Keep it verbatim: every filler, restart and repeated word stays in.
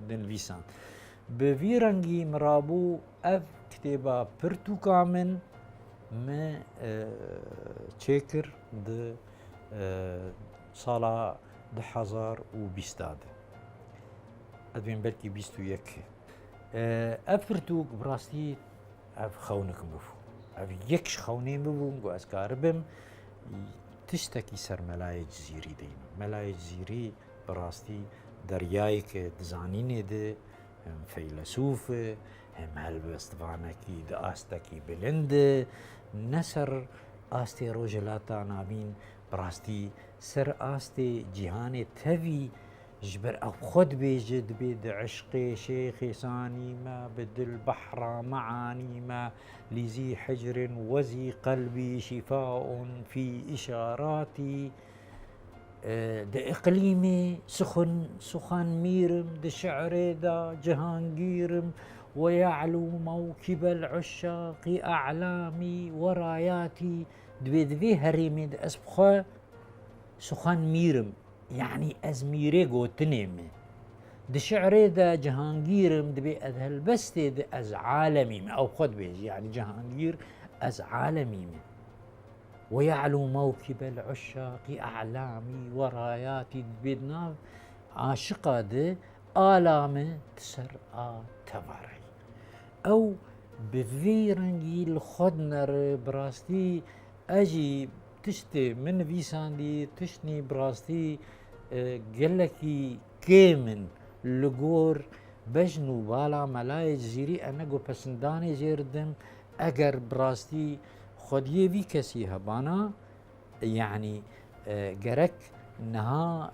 dinivîsand. Bi vî rengî min rabû ev kitêba pirtûka min, min, e, çêkir di, e, sala du hezar û bîst de. Ez bên belkî bîst û yek. E, ev pirtûk bi rastî ev xewnik min bû. Ev yek ji xewnên min bû, ku ez karibim tiştekî ser Melayê Cizîrî deynim. Melayê Cizîrî bi rastî deryayeke di zanînê de hem feylesûf e, hem helbestvanekî di astekî bilind e, ne ser astê Rojhilata Navîn, bi rastî ser astê cîhanê tevî ji ber ew xwe dibêje, dibê di eşqê şêxê sanî me, bi dil behra meanî me, lîzî hicrin wezî qelbî şîfaun fî îşaratî. E, di iqlîmê sixun-, sixan mîrim, di şi'rê de cihangîrim, we ye'lû mewkibel uşşaqî a'lamî we rayatî, dibê di vê herêmê de ez bi xwe sixan mîrim, yanî ez mîrê gotinê me. Di şi'rê de cihangîrim, dibê ez helbestê de ez alemî me, ew xwe dibêje, yanî cihangîr ez alemî me. Ve ye'lû mewkibel uşşaqî a'lamî we rayatî, dibê di nav aşiqa de ala me di ser a teva re. Ew bi vî rengî li xwe dinere, bi rastî ez jî tiştê min nivîsandî, tiştnî bi rastî, e, gelekî kêm in li gor bejn û bala Melayê Cizîrî, ez ne ku pesindanê jê re didim, eger bi rastî xwediyê vî kesî hebana, yanî, e, gerek niha,